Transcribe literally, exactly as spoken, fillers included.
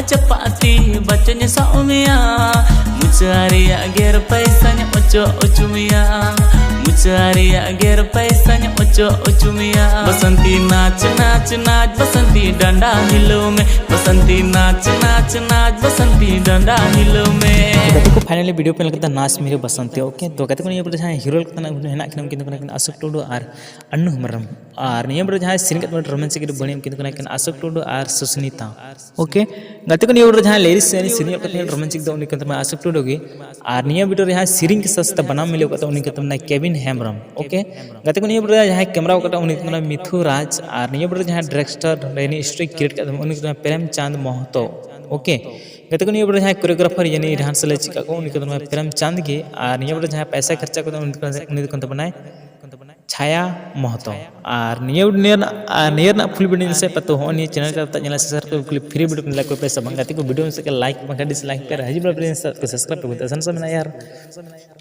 ᱪᱟᱯᱟᱛᱤ ᱵᱟᱪᱚᱧ ᱥᱟᱵ ᱢᱮᱭᱟ, ᱢᱩᱪᱟᱹ ᱨᱮᱭᱟᱜ ᱜᱮᱨ ᱯᱟᱭᱥᱟᱧ ᱚᱪᱚᱜ ᱚᱪᱚ ᱢᱮᱭᱟ, ᱢᱩᱪᱟᱹ ᱨᱮᱭᱟᱜ ᱜᱮᱨ ᱯᱟᱭᱥᱟᱧ ᱚᱪᱚᱜ ᱚᱪᱚ ᱢᱮᱭᱟ᱾ ᱵᱟᱥᱟᱱᱛᱤ ᱱᱟᱪ ᱱᱟᱪ ᱱᱟᱪ, ᱵᱟᱥᱟᱱᱛᱤ ᱰᱟᱸᱰᱟ ᱦᱤᱞᱟᱹᱣ ᱢᱮ, ᱵᱟᱥᱟᱱᱛᱤ ᱱᱟᱪ ᱱᱟᱪ ᱱᱟᱪ, ᱵᱟᱥᱟᱱᱛᱤ ᱰᱟᱸᱰᱟ ᱦᱤᱞᱟᱹᱣ ᱢᱮ᱾ ᱜᱟᱛᱮ ᱠᱚ, finally video ᱯᱮ ᱧᱮᱞ ᱠᱮᱫᱟ, ᱱᱟᱪ ᱢᱮᱨᱮ ᱵᱟᱥᱟᱱᱛᱤ᱾ Okay, ᱛᱚ ᱜᱟᱛᱮ ᱠᱚ, ᱱᱤᱭᱟᱹ ᱯᱚᱨᱮ ᱡᱟᱦᱟᱸᱭ hero ᱞᱮᱠᱟᱛᱮ ᱦᱮᱱᱟᱜ ᱠᱤᱱᱟ, ᱩᱱᱠᱤᱱ ᱫᱚ ᱠᱟᱱᱟ ᱠᱤᱱ ᱟᱥᱳᱠ ᱴᱩᱰᱩ ᱟᱨ ᱟᱱᱱᱩ ᱦᱮᱢᱵᱨᱚᱢ᱾ ᱟᱨ ᱱᱤᱭᱟᱹ ᱯᱚᱨᱮ ᱡᱟᱦᱟᱸᱭ ᱥᱮᱨᱮᱧ ᱠᱟᱛᱮ romantic video ᱵᱟᱹᱲᱤᱡ, ᱩᱱᱠᱤᱱ ᱫᱚ ᱠᱟᱱᱟ ᱠᱤᱱ ᱟᱥᱳᱠ ᱴᱩᱰᱩ ᱟᱨ ᱥᱩᱥᱢᱤᱛᱟ᱾ Okay, ᱜᱟᱛᱮ ᱠᱚ, ᱱᱤᱭᱟᱹ video ᱨᱮ ᱡᱟᱦᱟᱸᱭ lyrics ᱥᱮ ᱥᱮᱨᱮᱧ ᱠᱟᱛᱮ romantic ᱫᱚ, ᱩᱱᱤ ᱠᱟᱱ ᱛᱟᱵᱚᱱᱟ ᱟᱥᱳᱠ ᱴᱩᱰᱩ ᱜᱮ᱾ ᱟᱨ ᱱᱤᱭᱟᱹ video ᱨᱮ ᱡᱟᱦᱟᱸᱭ ᱥᱮᱨᱮᱧ ᱠᱮᱫ ᱥᱮ ᱵᱟᱱᱟᱢ ᱢᱤᱞᱟᱹᱣ ᱠᱟᱛᱮ, ᱩᱱᱤ ᱠᱟᱱ ᱛᱟᱵᱚᱱᱟ ᱠᱮᱵᱤᱱ ᱦᱮᱢᱵᱨᱚᱢ᱾ Okay, ᱜᱟᱛᱮ ᱠᱚ, ᱱᱤᱭᱟᱹ video ᱨᱮ ᱡᱟᱦᱟᱸᱭ camera ᱠᱟᱫᱟ, ᱩᱱᱤ ᱠᱟᱱ ᱛᱟᱵᱚᱱᱟ ᱢᱤᱛᱷᱩ ᱨᱟᱡᱽ᱾ ᱟᱨ ᱱᱤᱭᱟᱹ video ᱨᱮ ᱡᱟᱦᱟᱸᱭ director ᱨᱮ ᱱᱤᱭᱟᱹ story create ᱠᱟᱫ ᱛᱟᱵᱚᱱᱟ, ᱩᱱᱤ ᱠᱟᱱ ᱛᱟᱵᱚᱱᱟ ᱯᱨᱮᱢ ᱪᱟᱸᱫᱽ ᱢᱚᱦᱛᱚ᱾ Okay, ᱜᱟᱛᱮ ᱠᱚ, ᱱᱤᱭᱟᱹ video ᱨᱮ ᱡᱟᱦᱟᱸᱭ choreographer ᱭᱟᱱᱤ rehearsal ᱮ ᱪᱮᱫ ᱠᱟᱜ ᱠᱚ, ᱩᱱᱤ ᱠᱟᱱ ᱛᱟᱵᱚᱱᱟ ᱯᱨᱮᱢ ᱪᱟᱸᱫᱽ ᱜᱮ᱾ ᱟᱨ ᱱᱤᱭᱟᱹ video ᱨᱮ ᱡᱟᱦᱟᱸᱭ ᱯᱟᱭᱥᱟ ᱠᱷᱚᱨᱪᱟ ᱠᱟᱫᱟ, ᱩᱱᱤ ᱫᱚ ᱠᱟᱱ ᱛᱟᱵᱚᱱᱟᱭ ᱪᱷᱟᱭᱟ ᱢᱚᱦᱛᱚ᱾ ᱟᱨ ᱱᱤᱭᱟᱹ, ᱱᱤᱭᱟᱹ ᱨᱮᱱᱟᱜ, ᱟᱨ ᱱᱤᱭᱟᱹ ᱨᱮᱱᱟᱜ full video ᱧᱮᱞ ᱥᱮ ᱯᱮ ᱛᱚ, ᱦᱚᱸᱜᱼᱚᱭ ᱱᱤᱭᱟᱹ channel ᱨᱮ ᱛᱟᱜ ᱧᱮᱞᱟ, subscribe ᱠᱚ, free video ᱯᱮ like ᱠᱚ ᱯᱮ ᱥᱮ ᱵᱟᱝ? ᱜᱟᱛᱮ ᱠᱚ, video ᱥᱮ like ᱵᱟᱝᱠᱷᱟᱱ dislike ᱯᱮ, ᱟᱨ ᱦᱤᱡᱩᱜ ᱵᱮᱲᱟ video ᱥᱮ subscribe ᱯᱮ, ᱟᱥᱟᱱ ᱥᱮ ᱢᱮᱱᱟᱜᱼᱟ ᱭᱟᱨ᱾